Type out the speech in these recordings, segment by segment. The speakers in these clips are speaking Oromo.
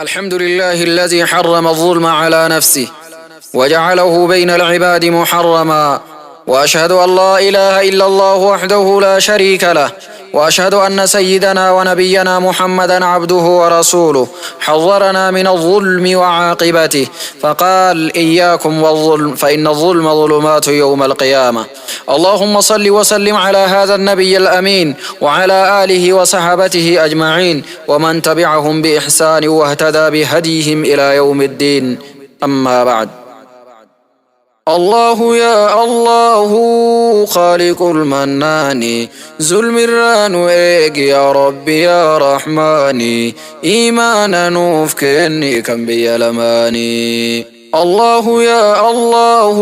الحمد لله الذي حرم الظلم على نفسه وجعله بين العباد محرما، واشهد ان لا اله الا الله وحده لا شريك له، واشهد ان سيدنا ونبينا محمدا عبده ورسوله، حذرنا من الظلم وعاقبته فقال: اياكم والظلم، فان الظلم ظلمات يوم القيامه. اللهم صل وسلم على هذا النبي الامين وعلى اله وصحابته اجمعين ومن تبعهم باحسان واهتدى بهديهم الى يوم الدين. اما بعد، الله يا الله خالق المنان، zulmirraa nu eegi يا ربي يا رحماني، إيمانا nuuf kenni kan biyya lamaanii. الله يا الله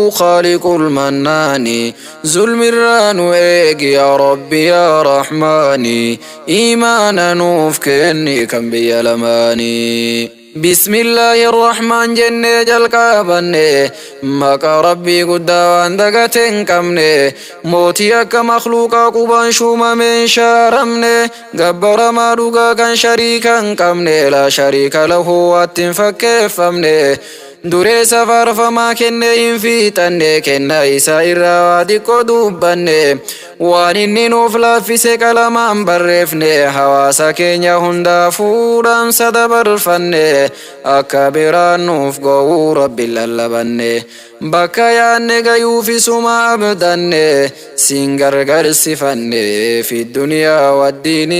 خالق المنان، zulmirraa nu eegi يا ربي يا رحماني، إيمانا nuuf kenni kan biyya lamaanii. بسم الله الرحمن jennee jalqabanne, maqaa Rabbii guddaa waan dagate hin qabne, mootii akka makluuqaa qubaan shuumameen shaaramne, gabbaramaa dhugaa kan shariika hin qabne, لا شريك له waatti hin fakkeeffamne, dureessa faarfamaa kenne hin fiixanne, kenna isaa irraa waa xiqqoo dubbanne, waan inni nuuf laaffise qalamaan barreefne, hawaasa keenya hundaafuu dhaamsa dabarfanne, akka biraan nuuf ga'uu Rabbi lallabanne, bakka yaanne gayuufi suma abdanne, siin gargaarsifanne في الدنيا والدين.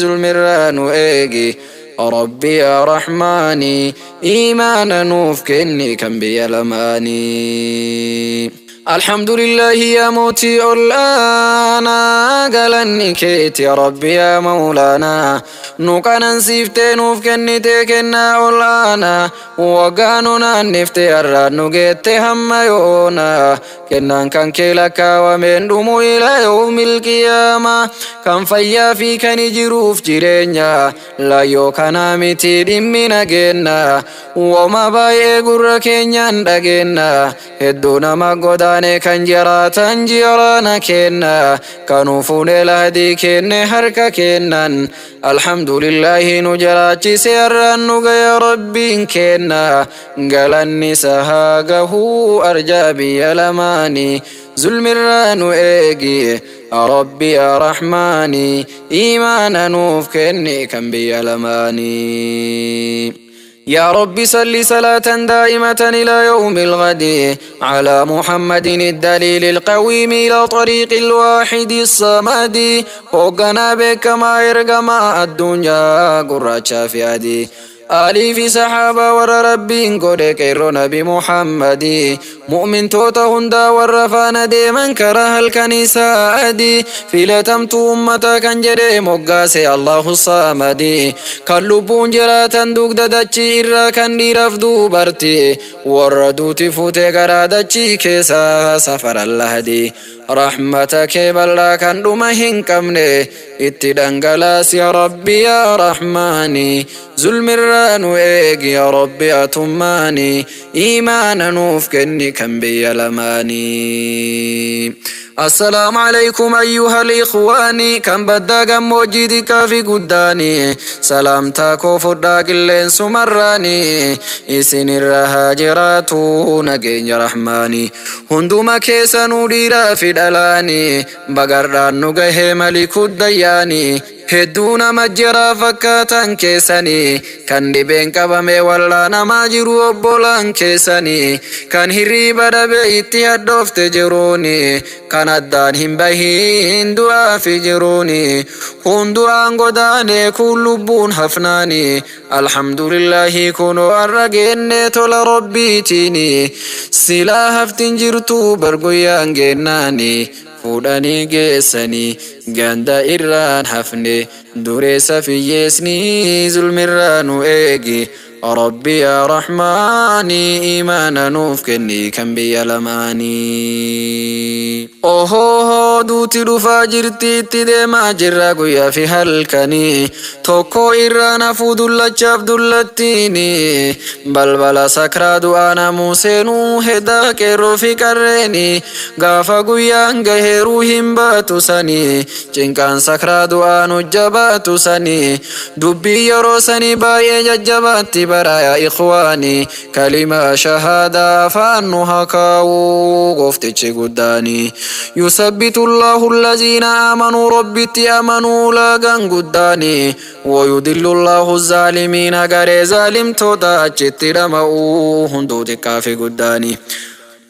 Zulmirraa nu eegi ربي يا رحماني، إيمانا nuuf kenni kan biyya lamaanii. الحمد لله يا mootii ol'aanaa, galanni keeti يا ربي يا مولانا. Nu qanansiiftee nuuf kennitee kennaa ol'aanaa, waggaa nu naanniftee har'aan nu geette hamma yoona. Kennaan kan kee lakkaawameen dhumu إلى يوم القيامة. Kan fayyaa fi kan jiruuf jireenya laayyoo kanaa miti dhimmi nageenna. Woma baay'ee gurra keenyaan dhageenna, hedduu nama godaane kan jiraatan jiraana kenna, kanuu fuunee lahdii kenne harka kennan. Alhamdulillahi, nu jiraachise har'aan nu gaya Rabbiin kenna, galanni isaa gahuu arjaa biyya lamaanii. Zulmirraa nu eegi ربي يا رحماني، iimaana nuuf kenni kan biyya lamaanii. يا رب صل صلاة دائمة إلى يوم الغد على محمد الدليل القويم إلى طريق الواحد الصمد، hoogganaa beekamaa ergamaa addunyaa gurraacha fi adii, Aalii fi saxaabaa warra Rabbiin godhe qeerroo Nabi Muhammadii, mu'mintoota hundaa warra faana deeman karaa halkan isaa adii, filatamtuu ummata kan jedhe moggaase Allahu Samadii, kan lubbuun jiraatan dugda dachii irraa kan dhiiraaf dubartii, warra duuti fuutee garaa dachii keessa safaran lahdii. Rahmata kee bal'aa kan dhuma hin qabne itti dhangalaas يا ربي يا رحماني. Zulmirraa nu eegi يا ربي atummaani, iimaana nuuf kenni kan biyya lamaanii. السلام عليكم أيها الإخوان kan baddaa gammoojjii xiqqaa fi guddaani, salaamtaa koo fudhaa qilleensumarraani, isinirra haa jiraatu nageenya rahmaani. Hunduma keessanuu dhiiraa fi dhalaani, bagardhaan nu gahee malikuddayyaani. Hedduu nama jiraa fakkaatan keessanii, kan dhibeen qabame wallaanamaa jiru obbolaan keessanii, kan hirriiba dhabe itti hadhoofte jiruuni, kan addaan hin bahin du'aa fi jiruuni, kun du'aan godaane, kun lubbuun hafnaani. Alhamdulillahi, kunoo arra geenne tola Rabbiitiini. Silaa haftin jirtu barguyyaan geennaani, fuudhanii geessanii ganda irraan hafne dureessa fiyyeesni. Zulmirraa nu eegi Rabbi yaa Rahmaani iimaana nuuf kenni kan biyya lamaanii. Ohoo duuti dhufaa jirti itti deemaa jirra guyyaa fi halkanii tokko irraa nafuu dullachaaf dullattiini balbala sakraa du'aa namuu seenuu hedaa qeerroo fi qarreeni gaafa guyyaan gaheeruu hin baatu sanii cinqaan sakraa du'aa nu jabaatu sanii dubbii yeroo sanii baay'ee jajjabaatti bara yaa ikhwaani kalimaa shahaadaa afaan nu haa kaa'u gooftichi guddaani yusabbitu allahu allaziina aamanuu rabbitti amanuu ulaagaan guddaani ويضل الله الظالمين garee zaalimtoota achitti dhama'uu hunduu xiqqaa fi guddaani.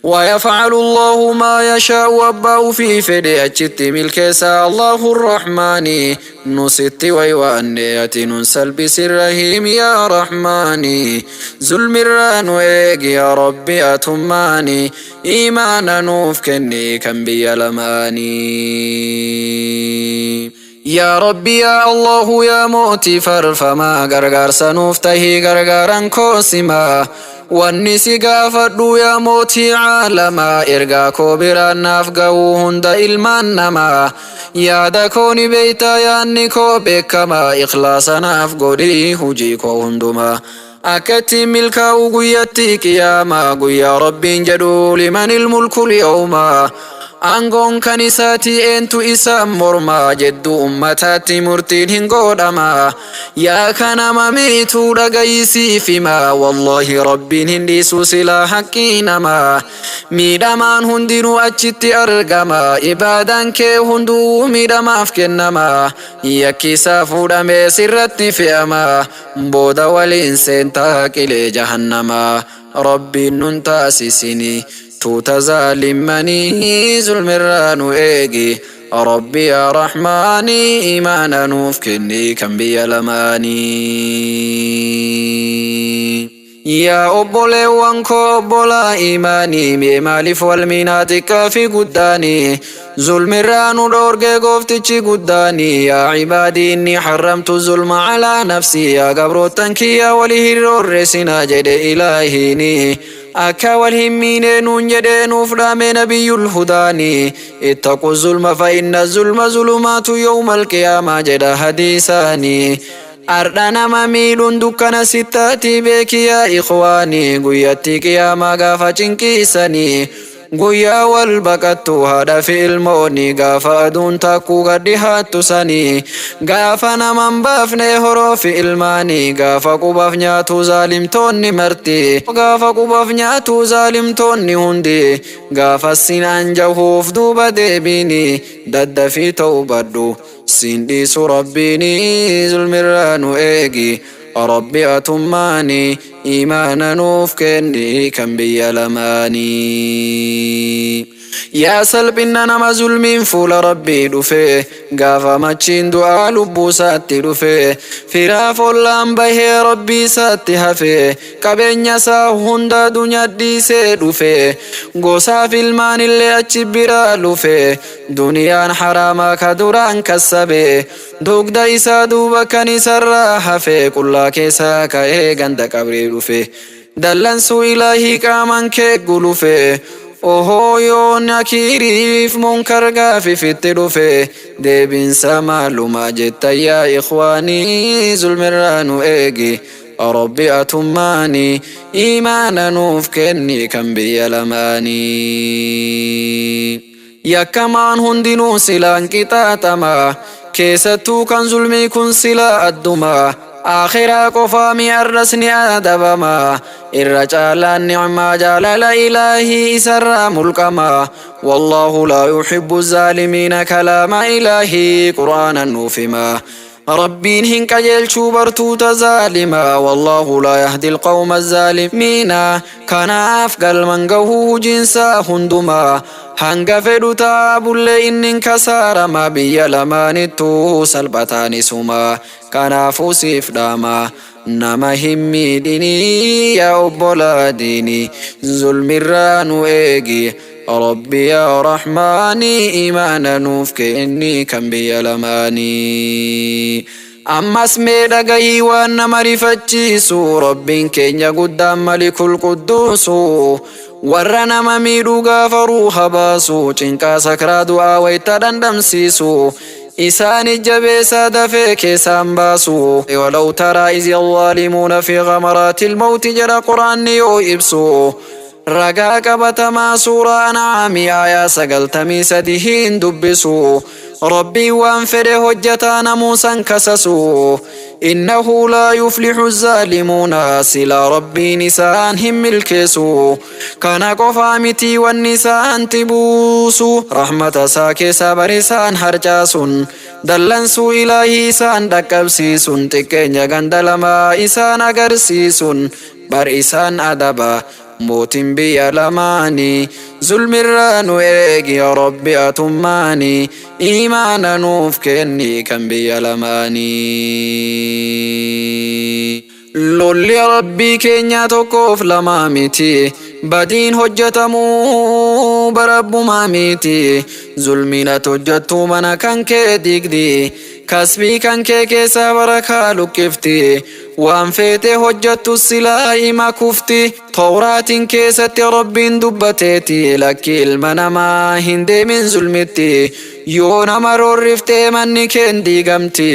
ويفعل الله ما يشاء أباه في فدي أجت ملكيسا الله الرحمن نست ويوانية ننسل بسرهم يا رحماني ظلم الران يا ربي أتماني إيمانا نوفكني كم بيلماني يا ربي يا الله يا موتي فرفما غرغر سنوفته غرغرا كوسما Wanni si gaafadhu yaa mootii caalamaa ergaa koo biraan naaf ga'uu hunda ilmaan namaa yaada koo ni beeytaa yaanni koo beekamaa ikhlaasa naaf godhii hujii koo hundumaa akkatti milkaa'u guyyatti qiyaamaa guyyaa rabbiin jedhu limanil mulkul yawmaa aangoon kan isaati eentu isa mormaa jedhu ummataatti murtiin hin godhama yaa kana mamiituu dhagayisiif hima wallaahi rabbiin hin dhiisu silaa haqqii namaa miidhamaan hundinuu achitti argama ibaadaan kee hunduu miidhamaaf kennama yakkisaa fuudhamee sirratti fe'ama booda waliin seentaa qilee jahannamaa rabbiin nun taasisini tuuta zaalimmanii zulmirraa nu eegi rabbi yaa rahmaanii iimaana nuuf kenni kan biyya lamaanii. Yaa obboleewwan koo obbolaa iimaanii mee maaliif wal miinaa xiqqaa fi guddaanii zulmirraa nu dhoorgee gooftichi guddaanii yaa cibaadii inni harramtu zulma calaa nafsii yaa gabroottan kiyya wali hin roorresinaa jedhe ilaahiini akka wal hin miine nuun jedhee nuuf dhaame nabiyyul hudaanii ittaqu zulma fa inna zulma zulumaatu yawma alqiyaamaa jedha hadiisaanii Ardha nama miidhuun dukkana sittaati beeki yaa ikhwaanii guyyatti qiyaamaa gaafa cinqiisanii guyyaa wal baqattu haadha fi ilmooni gaafa aduun takkuu gad dhihaattu sanii gaafa naman baafne horoo fi ilmaanii gaafa qubaaf nyaatu zaalimtoonni marti gaafa qubaaf nyaatu zaalimtoonni hundi gaafa sinaan jahuuf duuba deebiini daddafii ta'uu siin dhiisu rabbiini zulmirraa nu eegi rabbi atummaani iimaana nuuf kenni kan biyya lamaanii. Yaa salphina nama zulmiin fuula rabbii dhufe gaafa machiin du'aa lubbuu isaatti dhufe firaaf ollaan bahee rabbii isaatti hafe qabeenya isaa hunda dunyaa dhiisee dhufe gosaaf ilmaan illee achi biraa lufe duniyaan haraamaa ka duraan kassabe dugda isaa duuba kan isarraa hafe qullaa keessaa ka'ee ganda qabrii dhufe dallansuu ilaahii qaaman kee gulufe ohoo yoo nakiiriif munkar gaafifitti dhufe deebinsa maaluma jetta yaa ikhwaanii zulmirraa nu eegi rabbi atummaanii iimaana nuuf kenni kan biyya lamaanii. Yakkamaan hundinuu silaan qixaaxama keessattuu kan zulmii kun silaa adduma akhiraa qofaa mi'arras ni adabama irra caalaan nicmaa jaalala ilaahii isarraa mulqama wallaahu laa yuhibbu zaalimiina kalaama ilaahii qur'aanan nuuf hima rabbiin hin qajeelchuu bartuuta zaalimaa wallaahu laa yahdi alqawma zaalimiina kanaaf galman gahuu hujiinsaa hundumaa hanga fedhu taabullee inni kasaarama biyya lamaanittuu salphataanisuma kanaafuu siif dhaama nama hin miidhinii yaa obbolaa diinii zulmirraa nu eegi rabbi yaa rahmaanii iimaana nuuf kenni kan biyya lamaanii. Ammas mee dhagahii waan nama rifachiisu, Rabbiin keenya guddaan malikul qudduusu, warra nama miidhu gaafa ruuha baasu, cinqaa sakraa du'aa wayta dhandhamsiisu, isaan jabeessaa dafee keessaan baasu. Walaw taraa izi alzaalimuuna fi ghamaraatil mawti jedha Qur'aanni yoo ibsu. Ragaa qabatamaa suuraa An'aamii aayaa 93 hin dubbisu. Rabbiin waan fedhe hojjataa namuusan kasasu. Innahu laa yuflihu zaalimuuna, silaa Rabbiin isaan hin milkeessu. Kana qofaa miti wanni isaan tibuusu. Rahmata isaa keessaa barisaan harcaasun. Dallansuu Ilaahii isaan dhaqqabsiisun. Xiqqeenya ganda lamaa isaan agarsiisun. Bar isaan adaba mootiin biyya lamaanii. Zulmirraa nu eegi yaa Rabbi atummaanii. Iimaana nuuf kenni kan biyya lamaanii. Lolli Rabbii keenyaa tokkoof lamaa miti. Badiin hojjetamuu barabbumaa miti. Zulmiin ati hojjettu mana kan kee diigdi. Kasbii kan kee keessaa barakaa luqqifti. Waan feete hojjettu silaa ima kufti. Tawraatiin keessatti Rabbiin dubbateeti. Lakki ilma namaa hin deemin zulmitti. Yoo nama roorriftee manni keen diigamti.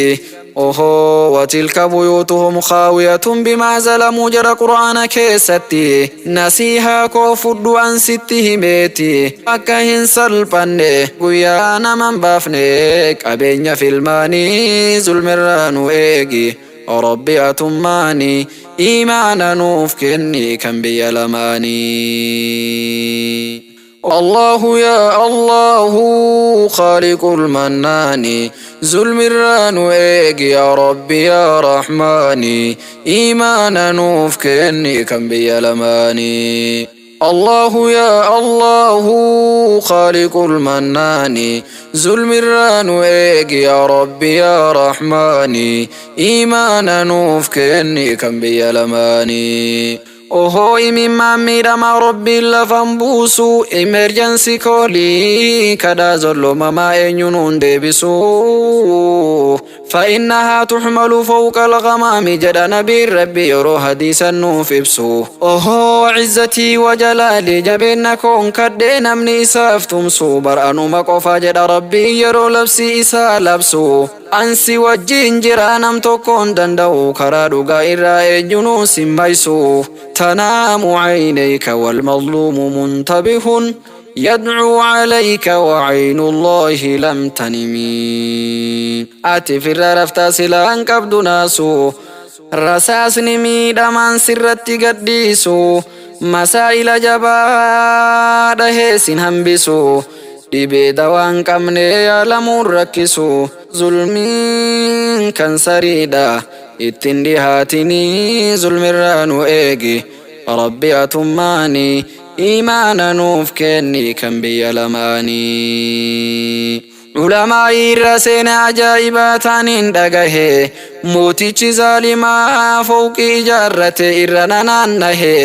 Ohoo, watilka buyuutuhum khaawiyatun bimaa zalamuu jedha Qur'aana keessatti. Nasiihaa koo fudhu an sitti himeeti. Akka hin salphanne guyyaa naman baafne qabeenya filmaanii zulmirraa nu eegi. Rabbi atummaanii iimaana nuuf kenni kan biyya lamaanii. Allahu ya Allahu khaliqul mannaani, zulmirraa nu eegi yaa Rabbi yaa Rahmaani, iimaana nuuf kenni kan biyya lamaanii. Allahu ya Allahu khaliqul mannaani, zulmirraa nu eegi yaa Rabbi yaa Rahmaani, iimaana nuuf kenni kan biyya lamaanii. Ohoo, imimmaan miidhamaa Rabbiin lafan buusu, emergency callii kadhaa zollomamaa eenyuun hun deebisu. فإنها تحمل فوق الغمام jedha nabiin Rabbi yeroo hadiisan nuuf ibsu. Ohoo, عزتي وجلالي, jabeenna koon kadhee namni isaaf tumsu bar'anuma qofa jedha Rabbii yeroo labsii isaa labsu. Ansi wajjin jira, nam tokkoon danda'u, karaa dhugaa irraa eenyunuu sin maysu. تنام عينيك والمظلوم منتبه يدعو عليك وعين الله لم تنمي. Ati firra raftaa silaan qabdu naasu, rasaasni miidhamaan sirratti gadhiisu, masaa'ila jabaa dhahee sin hambisu, dhibee dawaan qabne yaalamuun rakkisu. Zulmiin kansariidha, ittiin dhihaatinii. Zulmirraa nu eegi Rabbi atummaanii, iimaana nuuf kenni kan biyya lamaanii. Ulamaa irra seenaa ajaa'ibaa taaniin dhagahe. Mootichi zaalimaa fooqii ijaarrate irra nanaannahe.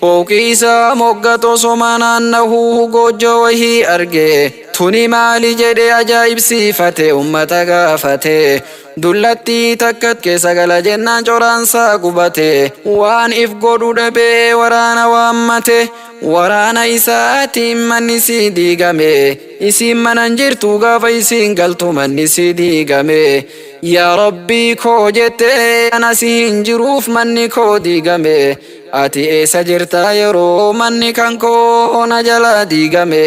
Fooqii isaa mogga osoma naannahuu goojjoo wahii arge. Tuni maali jedhe ajaa'ibsiifate ummata gaafate. Dullattii takka keessa gala jennaan coraansaa gubate. Waan if godhu dhabee waraana waammate. Waraana isaatiin manni sii diigame. Isiin manan jirtu gaafa isiin galtu manni sii diigame. Yaa Rabbii koo jettee, ana si hin jiruuf manni koo diigame. Ati eessa jirta yeroo manni kan koo na jala diigame?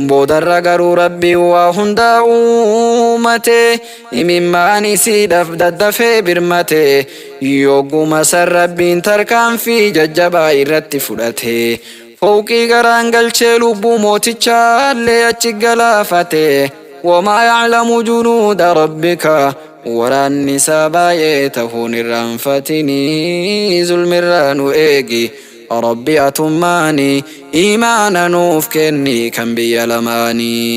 Boodarra garuu Rabbiin waa hundaa uumate. Imimmaan isiidhaaf daddafee birmate. Yogguma san Rabbiin tarkaanfii jajjabaa irratti fudhate. Fooqii garaan galchee lubbuu mootichaallee achi galaafate. وما يعلم جنود ربك, waraanni isaa baay'ee ta'uun irraanfatinii. Zulmirraa nu eegi Rabbi atummaanii, iimaana nuuf kenni kan biyya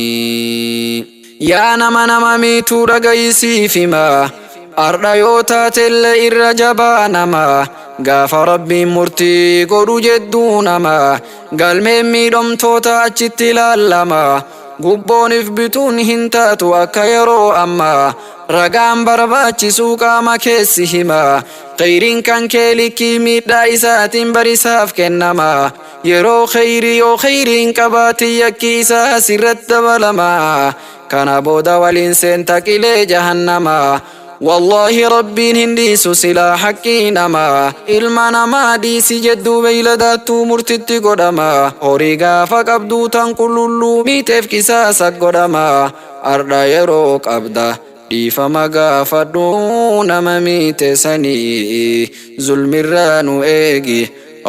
lamaanii. Yaa nama nama miituu dhagayisiif himaa. Ardha yoo taatellee irra jabaa nama, gaafa Rabbiin murtii godhu jedduu nama galmeen miidhamtoota achitti ilaallama. Gubboonif bituun hin taatu akka yeroo ammaa. Ragaan barbaachisuu qaama keessi hima. Kheyriin kan kee likkii miidhaa isaatiin barisaaf kennama. Yeroo kheyrii yoo kheyriin qabaatin yakki isaa sirratti dabalama. Kana booda waliin seenta qilee jahannama. Wallaahi Rabbiin hin dhiisu silaa haqqii namaa. Ilma namaa dhiisi jedduu beeyladaattuu murtitti godhama. Horii gaafa qabduu tan qullulluu miiteef qisaasa godhama. Ardha yeroo qabda dhiifama gaafadhu nama miite sanii. Zulmirraa nu eegi.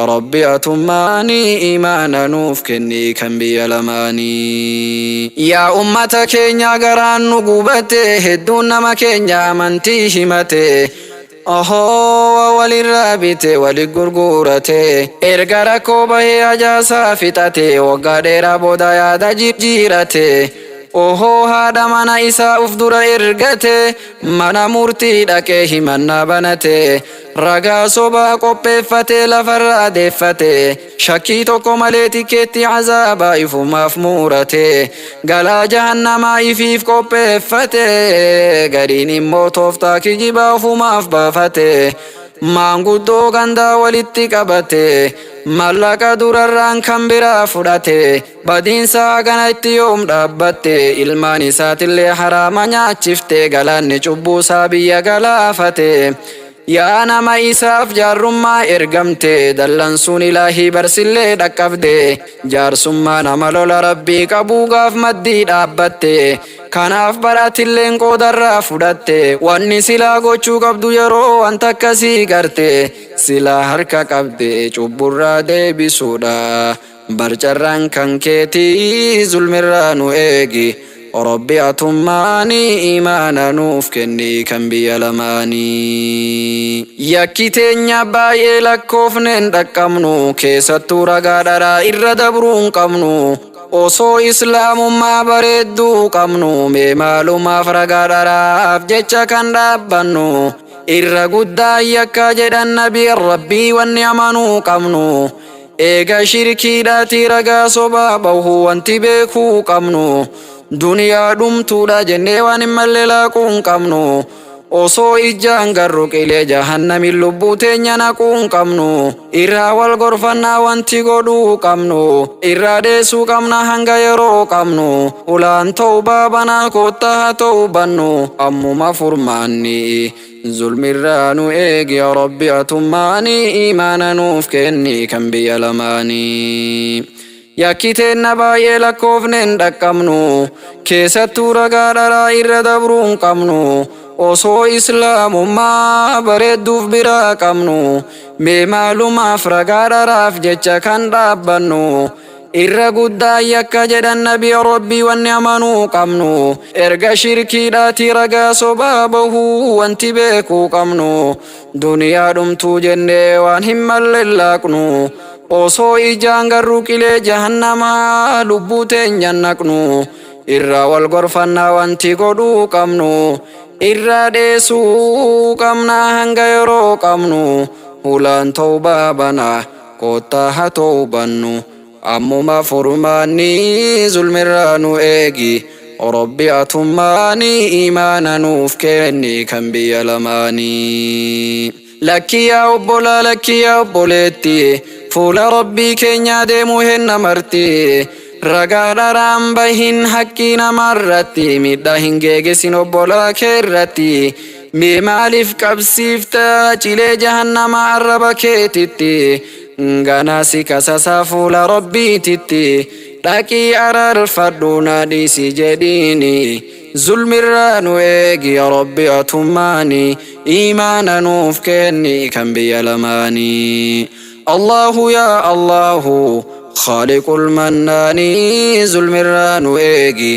Rabbi atummaanii imaana nuuf kenni kan biyya lamaanii. Yaa ummata keenya garaan nu gubate, hedduun nama keenya amantii himate. Ohoo, walirraa bite, wali gurgurate. Erga rakkoo bahee ajaasaa fixate, waggaa dheeraa booda yaada jijjiirate. Ohoo, haadha mana isaa uf dura ergate, mana murtii dhaqee himannaa banate. Ragaa sobaa qopheeffatee lafarraa deeffate. Shakkii tokko malee tikkeetti azaabaa ifumaaf muurate. Galaa jahannamaa ifiif qopheeffate. Gariin immoo tooftaa kijibaa ofumaaf baafate. Maanguddoo gandaa walitti qabate. Mallaqa durarraan kan biraa fudhate. Badiinsa kana itti yoom dhaabbatte? Ilmaan isaatillee haraama nyaachifte. Galaanni cubbuusaa biyya galaafate. Yaa nama isaaf jaarrummaa ergamte, dallansuun ilaahii barsillee dhaqqabde. Jaarsummaa nama lola Rabbii qabuu gaaf maddii dhaabbatte. Kanaaf baratilleen qoodarraa fudhatte. Wanni silaa gochuu qabdu yeroo wanta akkasii garte, silaa harka qabde cubburraa deebisuudha. Barcarraan kan keetii, zulmirraa nu eegi. Rabbi atummaanii imaana nuuf kenni kan biyya lamaanii. Yakki teenya baay'ee lakkoofneen dhaqqabnu, keessattuu ragaa dharaa irra dabruu hin qabnu. Osoo islaamummaa bareedduu qabnu, mee maalumaaf ragaa dharaaf jecha kan dhaabbannu? Irra guddaa yakka jedhan nabii Rabbii wanni amanuu qabnu. Eega shirkiidhaati ragaa sobaa bahu wanti beekuu qabnu. Duniyaa dhumtuudha jennee waan hin malle laaquu hin qabnu. Osoo ijaan garru qilee jahannamin lubbuu teenya naquu hin qabnu. Irraa wal gorfannaa wanti godhuu qabnu. Irraa dheessuu qabna hanga yeroo qabnu. Ulaan tawbaa banaa, koottaa haa ta'uu bannu. Ammuma furmaanni. Zulmirraa nu eegi yaa Rabbi atummaanii imaana nuuf kenni kan biyya lamaanii. Yakki teenna baay'ee lakkoofneen dhaqqabnu, keessattuu ragaa dharaa irra dabruu hin qabnu. Osoo islaamummaa bareedduuf biraa qabnu, mee maalumaaf ragaa dharaaf jecha kan dhaabbannu? Irra guddaa yakka jedhan nabii Rabbii wanni amanuu qabnu. Erga shirkiidhaati ragaa sobaa bahuu wanti beekuu qabnu. Duniyaa dhumtuu jennee waan hin malle laaqnu. Osoo ijaan garruu qilee jahannamaa lubbuu teenya naqnu. Irraa wal gorfannaa wanti godhuu qabnu. Irraa dheessuu qabna hanga yeroo qabnu. Ulaan tawbaa banaa, koottaa haa tawbannu. Ammuma furmaanni, zulmirraa nu eegi. Rabbi atummaanii imaana nuuf kenni kan biyya lamaanii. Lakki yaa obbolaa, lakki yaa obboleetti, fuula Rabbii keenyaa deemuu henna marti. Ragaa dharaan bahin haqqii namarratti, miidhaa hin geegesin obbolaa kee irratti. Mee maaliif qabsiifta cilee jahannama arraba keetitti? Ganaa si kasasaa fuula Rabbiititti. Dhaqii araarfadhu, na dhiisi jedhiini. Zulmirraa nu eegi yaa Rabbi atummaani imaana nuuf kenni kan biyya lamaanii. Allahu yaa Allahu Khaaliqul mannaani, zulmirraa nu eegi.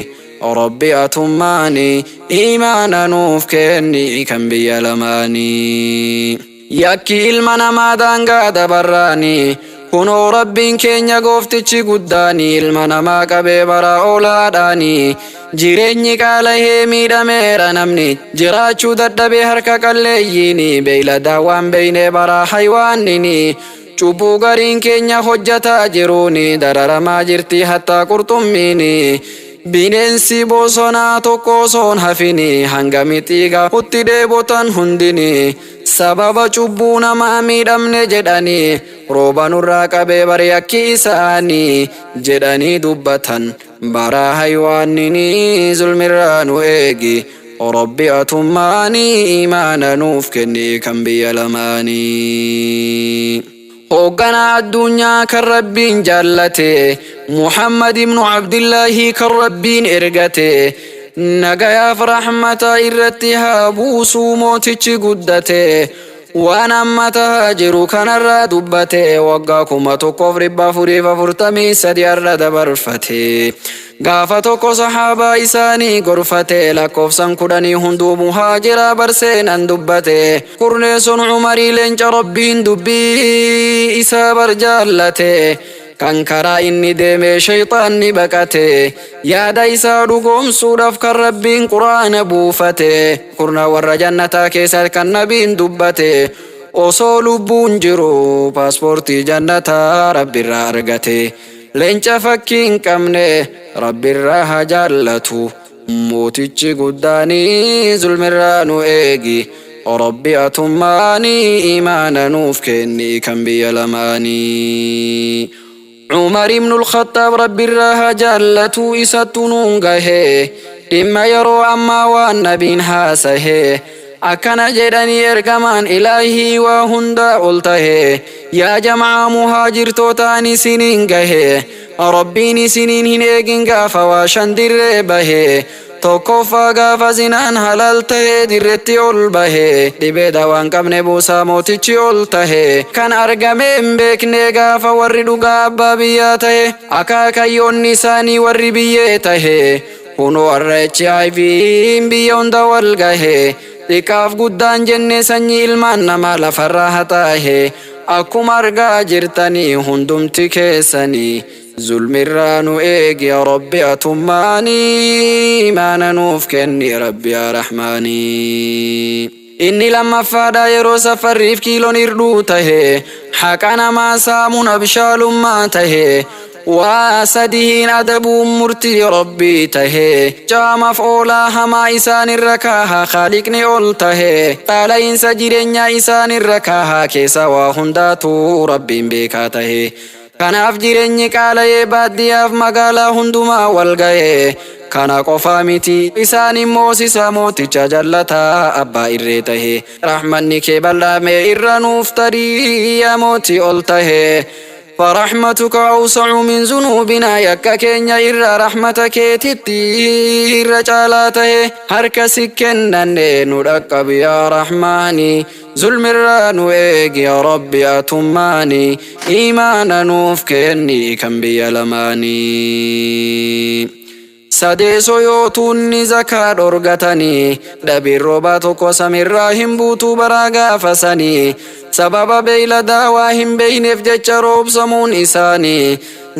Rabbi atummaani imaana nuuf kenni kan biyya lamaanii. Yakki ilma namaa daangaa dabarraani. Kunoo Rabbiin keenya gooftichi guddaani ilma namaa qabee bara oolaadhaani. Jireenyi qaalahee miidhameera namni, jiraachuu dadhabee harka qalleeyyiini, beeyladaa waan beeynee bara haywaannini. Cubbuu gariin keenya hojjataa jiruuni dararamaa jirti hattaa qurxummiini. Bineensi bosonaa tokko osoon hafini hanga mixii gahutti dheebotan hundini. Sababa cubbuu namaa miidhamne jedhanii rooba nurraa qabee bar yakki isaanii jedhanii dubbatan. Baraa haywaannini zulmirraa nu eegi. Rabbi atummaanii imaana nuuf kenni kan biyya lamaanii. Hoogganaa addunyaa kan Rabbiin jaallate, Muhammad ibnu Abdillaahi kan Rabbiin ergate, nagayaaf rahmata irratti haa buusuu mootichi guddate, waan amma tahaa jiru kanarraa dubbate, waggaa 1443 har'a dabarfate. Gaafa tokko sahaabaa isaanii gorfate, lakkoofsan kudhanii hunduu muhaajira barseenan dubbate. Kurneesson Umarii leenca Rabbiin dubbii isaa bar jaallate. Kan karaa inni deeme shayxaanni baqate. Yaada isaa dhugoomsuudhaaf kan Rabbiin Qur'aana buufate. Kurna warra jannataa keessa kan nabiin dubbate. Osoo lubbuun jiru paaspoortii jannataa Rabbirraa argate. Leenca fakkii hin qabne Rabbirraa haa jaallatu. Mootichi guddaanii zulmirraa nu eegi. Rabbi atummaanii imaana nuuf kenni kan biyya lamaanii. Umar ibn al-Khattaab Rabbirraa haa jaallatu isattu nuun gahe. Dhimma yeroo ammaa waan nabiin haasahe. Akkana jedhanii ergamaan ilaahii waa hundaa ol tahe. Yaa jama'aa muhaajirtoota ani isiniin gahe. Rabbiin isiniin hin eegin gaafa waa shan dirree bahe. Tokkoffaa gaafa zinaan halaal tahe dirretti ol bahe. Dhibee dawaan qabne buusaa mootichi ol tahe. Kan argame hin beekne gaafa warri dhugaa abbaa biyyaa tahe. Akaakayyoonni isaanii warri biyyee tahe. Kunoo har'a HIV'n biyya hunda wal gahe. Xiqqaaf guddaan jenne sanyii ilmaan namaa lafarraa haxaahe. Akkuma argaa jirtanii hundumti keessanii. Zulmirraa nu eegi yaa Rabbi atummaanii. Imaana nuuf kenni Rabbi yaa Rahmaanii. Inni lammaffaadha yeroo safarriif kiiloon hirdhuu tahe. Haqa namaa saamuun abshaalummaa tahe. Waa sadihiin adabuun murtii Rabbii tahe. Caamaaf oolaa hamaa isaanirra kaaha Khaaliqni ol tahe. Qaala'insa jireenyaa isaanirra kaaha keessa waa hundaatu Rabbiin beekaa tahe. Kanaaf jireenyi qaala'ee baadiyyaaf magaalaa hundumaa wal gahe. Kana qofaa miti isaan immoo sisa mooticha jallataa abbaa irree tahe. Rahmanni kee bal'aame irra nuuf tarii yaa mootii ol tahe. Farahmatuka awsa'u min zunuubinaa yakka keenya irra rahmata keetitti irra caalaa tahe. Harka si kennanne nu dhaqqabi yaa Rahmaani. Zulmirraa nu eegi yaa Rabbi atummaani. Imaana nuuf kenni kan biyya lamaanii. Sadeeso yoo tuunni zakaa dhorgatanii dhabiin roobaa tokko samirraa hin buutuu baraa gaafasanii sababa beeyladaa waa hin beeyneef jecha roobsamuun isaanii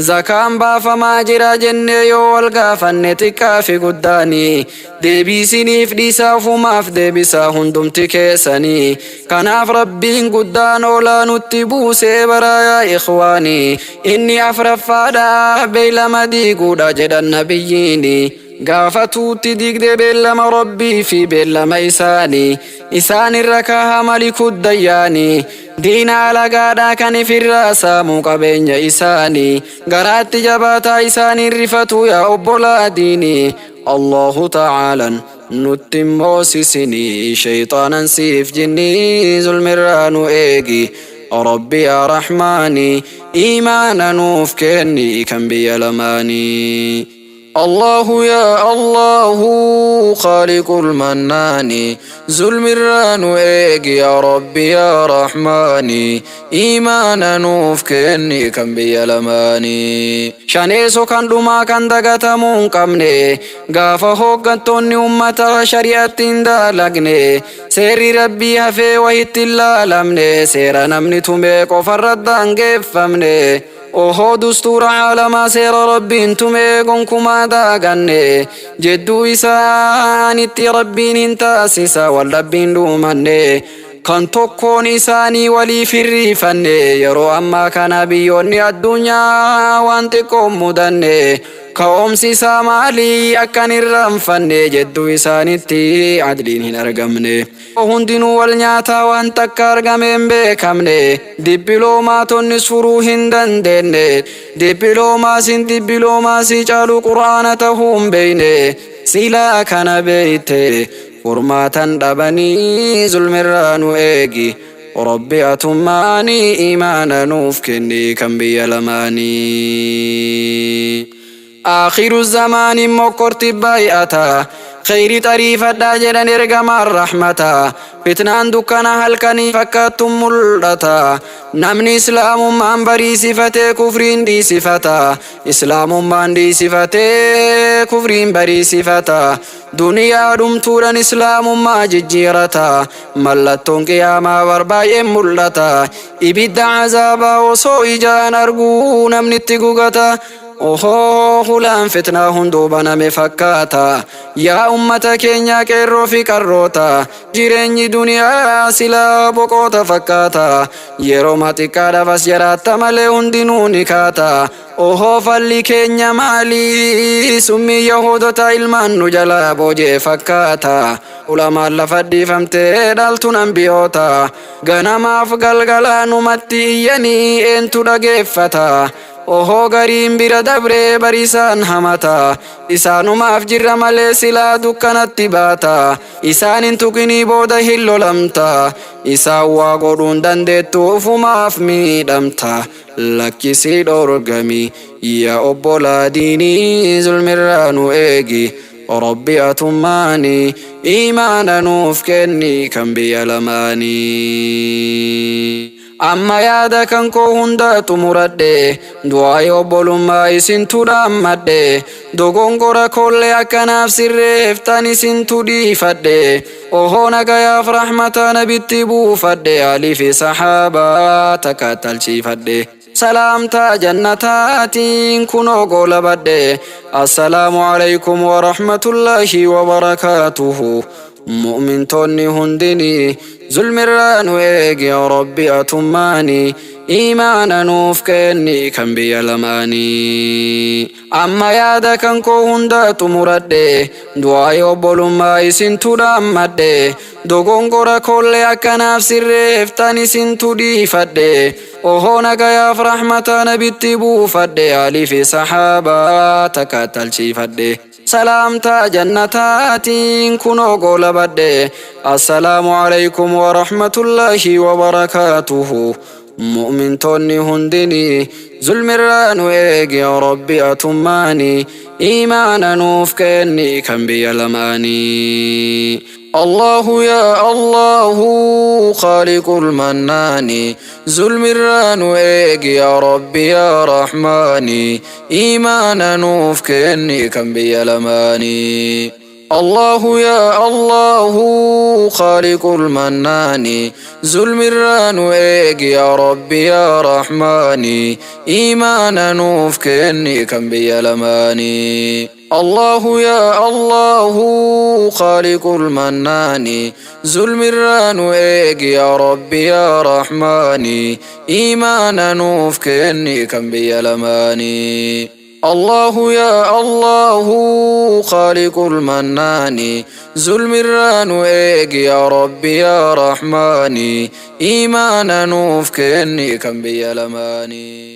zakaan baafamaa jira jennee yoo wal gaafanne xiqqaa fi guddaanii deebiisiniif dhiisaa ofumaaf deebisaa hundumti keessanii kanaaf Rabbiin guddaan olaa nutti buusee baraa yaa ikhwaanii. Inni afraffaadha beeylama diiguudha jedhan nabiyyiini. Gaafa tuutti diigdee beellama Rabbii fi beellama isaanii. Isaan irra kaaha malikud dayyaanii. Diina alagaadhaa kan ifirraa saamuu qabeenya isaanii. Garaatti jabaataa isaaniin rifatu yaa obbolaa diinii. Allahu ta'aalan nutti hin moosisinii shayxaanan siif jinnii zulmirraa nu eegi. Rabbi yaa Rahmaani imaana nuuf kenni kan biyya lamaanii. Allahu yaa Allahu Khaaliqul Mannaani zulmirraa nu eegi yaa Rabbi yaa Rahmaani imaana nuuf kenni kan biyya lamaanii. Shaneeso kan dhumaa kan dagatamuu hin qabne gaafa hooggantoonni ummataa shari'atti hin dalagne seerri Rabbii hafee wahitti hin laalamne seera namni tumee qofarra daangeffamne ohoo dustuura caalamaa seera Rabbiin tumee gonkumaa daaganne jedduu isaanitti Rabbiin hin taasisa wal dhabbiin dhuumanne kan tokkoon isaanii waliif hirriifanne yeroo ammaa kana biyyoonni addunyaa waan xiqqoon mudanne. Ka'umsi isaa maalii akkan irraanfanne jedduu isaanitti adliin hin argamne. Hundinuu wal nyaataa waan takka argame hin beekamne. Dippiloomatonnis furuu hin dandeenye. Dippiloomaasiin dippiloomaasii caalu Qur'aana tahuu hin beeyne. Silaa kana beeyte furmaatan dhabanii zulmirraa nu eegi. Rabbi atummaanii imaana nuuf kenni kan biyya lamaanii. Akhiru zamaanii mokkorti baay'ata. Kheyri xariifadhaa jedhan ergamaan rahmata. Fitnaan dukkana halkanii fakkaattu mul'ata. Namni islaamummaan bariisifatee kufriin dhiisifata. Islaamummaan dhiisifatee kufriin bariisifata. Duniyaa dhumtuudhaan islaamummaa jijjiirata. Mallattoon qiyaamaa barbaay'een mul'ata. Ibidda azaabaa osoo ijaan arguu namni itti gugata. Ohoo hulaan fitnaa hunduu baname fakkaata. Yaa ummata keenya qeerroo fi qarroota. Jireenyi duniyaa silaa boqoota fakkaata. Yeroo xiqqaadhaaf as jiraatta malee hundinuu ni kaata. Ohoo falli keenya maali? Summii yaahudota ilmaan nu jalaa boojee fakkaata. Ulamaan lafa dhiifamtee dhaaltuun ambiyoota. Ganamaaf galgalaa numatti iyyanii eentu dhageeffata. Ohoo gariin bira dabree bariisaan hamata. Isaanumaaf jirra malee silaa dukkanatti baata. Isaan hin tuqinii booda hin lolamta. Isaan waa godhuun dandeettu ufumaaf miidhamta. Lakkisii dhorgami yaa obbolaa diinii zulmirraa nu eegi. Rabbi atummaanii imaana nuuf kenni kan biyya lamaanii. Amma yaada kan koo hunda xumuradhe, du'aa obbolummaa isintu dhaammadhe, dogongora koollee akkanaaf sirreeftan isintu dhiifadhe, ohoo nagayaaf rahmata nabitti buufadhe, alii fi sahaabaa takka talchiifadhe. Salaamtaa jannataatiin kunoo goolabadhe. Assalaamu alaykum warahmatullaahi wabarakaatuhu. Mu'mintoonni hundinii zulmirraa nu eegi yaa Rabbi atummaanii imaana nuuf kenni kan biyya lamaanii. Amma yaada kan koo hunda xumuradhe, du'aa obbolummaa isintu dhaammadhe, dogongora koollee akkanaaf sirreeftan isintu dhiifadhe, ohoo nagayaaf rahmata nabitti buufadhe, alii fi sahaabaa takka talchiifadhe. Salaamtaa jannataatiin kunoo goolabadhe. Assalaamu alaykum warahmatullaahi wabarakaatuhu. Mu'mintoonni hundinii zulmirraa nu eegi yaa Rabbi atummaanii imaana nuuf kenni kan biyya lamaanii. Allahu ya Allahu khaliqul mannaani zulmirraa nu eegi yaa Rabbi yaa Rahmaani imaana nuuf kenni kan biyya lamaanii. Allahu ya Allahu khaliqul mannaani zulmirraa nu eegi yaa Rabbi yaa Rahmaani imaana nuuf kenni kan biyya lamaanii. Allahu ya Allahu khaliqul mannaani zulmirraa nu eegi yaa Rabbi yaa Rahmaani imaana nuuf kenni kan biyya lamaanii. Allahu ya Allahu khaliqul mannaani zulmirraa nu eegi yaa Rabbi yaa Rahmaani imaana nuuf kenni kan biyya lamaanii.